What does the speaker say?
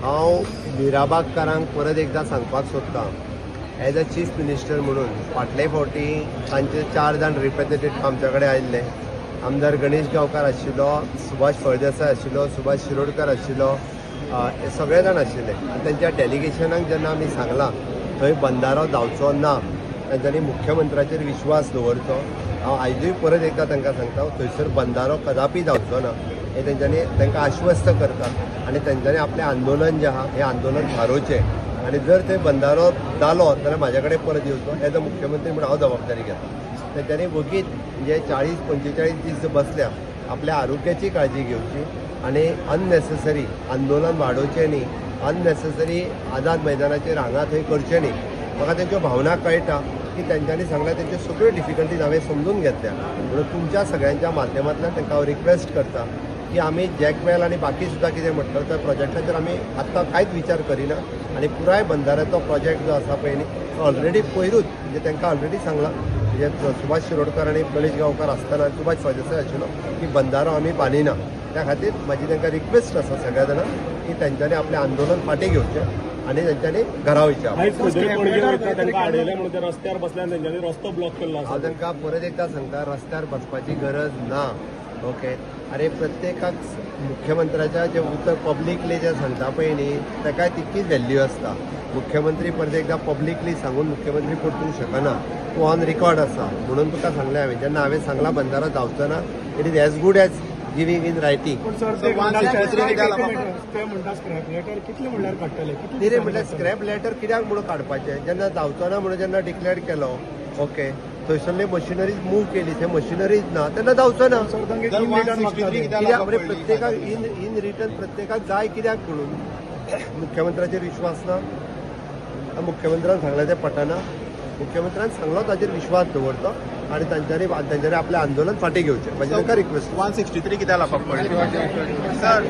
हांव मिराबागकारांक परत एकदां सांगपाक सोदतां, एज अ चीफ मिनिस्टर म्हणून फाटले फावटी तांचे चार जाण रिप्रेझेंटेटिव्ह आमच्या कडेन आयिल्ले. आमदार गणेश गांवकार आशिल्लो, सुभाष फळदेसाय आशिल्लो, सुभाष शिरोडकर आशिल्लो, हे सगळे जाण आशिल्ले. आनी तेंच्या डेलिगेशनाक जेन्ना आमी सांगलां थंय बंदारो जावचो ना, तांच्यांनी मुख्यमंत्र्याचेर विश्वास दवरचो. हांव आयजूय परत एकदां तांकां सांगता, थंयसर बंदारो कदापी जावचो ना हें तेंच्यांनी तांकां आश्वस्त करता आनी तेंच्यांनी आपलें आंदोलन जें आहा हें आंदोलन थारोवचें आनी जर थंय बंदारो जालो जाल्यार म्हाज्या कडेन परत येवचो. एज अ मुख्यमंत्री म्हणून हांव जबाबदारी घेता. तेंच्यांनी वगीत म्हणजे 40-45 दीस बसल्या, आपल्या आरोग्याची काळजी घेवची आनी अननेसेसरी आंदोलन वाडोवचें न्ही, अननेसेसरी आझाद मैदानाचेर हांगा थंय करचें न्ही. म्हाका तेंच्यो भावना कळटा की तेंच्यांनी सांगल्या तेंच्यो सगळ्यो डिफिकल्टीज हांवें समजून घेतल्या. म्हणून तुमच्या सगळ्यांच्या माध्यमांतल्यान तांकां हांव रिक्वेस्ट करता की आमी जॅकवेल आनी बाकी सुद्दां कितें म्हटलं त्या प्रोजेक्टाचेर आमी आत्तां कांयच विचार करिना आनी पुराय बंदाऱ्याचो प्रोजेक्ट जो आसा पळय न्ही, तो ऑलरेडी पयरूच म्हणजे तांकां ऑलरेडी सांगलां, म्हणजे सुभाष शिरोडकर आनी गणेश गांवकार आसतना, सुभाष फळदेसाय आशिल्लो की बंदारो आमी बांदिना. त्या खातीर म्हाजी तांकां रिक्वेस्ट आसा सगळ्या जाणांक की तेंच्यांनी आपलें आंदोलन फाटीं घेवचें आनी तेंच्यांनी घरा वयचें. आयज खंय पणजे वयता, तांकां आडयले म्हणून ते रस्त्यार बसले आनी तेंच्यांनी रस्तो ब्लॉक केल्लो आसा. हांव तांकां परत एकदां सांगता, रस्त्यार बसपाची गरज ना. ओके, अरे, प्रत्येकाक मुख्यमंत्र्याच्या जें उतर पब्लिकली जें सांगता पळय न्ही, ताकाय तितकीच व्हॅल्यू आसता. मुख्यमंत्री परत एकदां पब्लिकली सांगून मुख्यमंत्री परतूंक शकना. तूं ऑन रिकॉर्ड आसा म्हणून तुका सांगलें हांवें. जेन्ना हांवें सांगलां बंदारो जावचो ना, it is as good as giving in writing. पण सर, ते म्हणटा, ते म्हणटा स्क्रॅप लेटर कितले म्हणल्यार काडटले, कितले? कितें म्हटल्यार स्क्रॅप लेटर कित्याक म्हणून काडपाचें? जेन्ना जावचो ना म्हणून जेन्ना डिक्लेअर केलो, ओके, थंयसरली मशिनरीज मूव केली, थंय मशिनरीज ना, तेन्ना जावचो ना. सर, तांगे इन रिटर्न मागता ते. कित्याक म्हणजे प्रत्येकाक इन इन रिटर्न प्रत्येकाक जाय कित्याक म्हणून? मुख्यमंत्र्याचेर विश्वास ना? मुख्यमंत्र्यान सांगलें तें पटना? मुख्यमंत्र्यान सांगलो ताचेर विश्वास दवरचो आनी तांच्यांनी तांच्यांनी आपलें आंदोलन फाटीं घेवचें, म्हाजी तांकां रिक्वेस्ट. 163 कित्याक लावपाक पडली सर?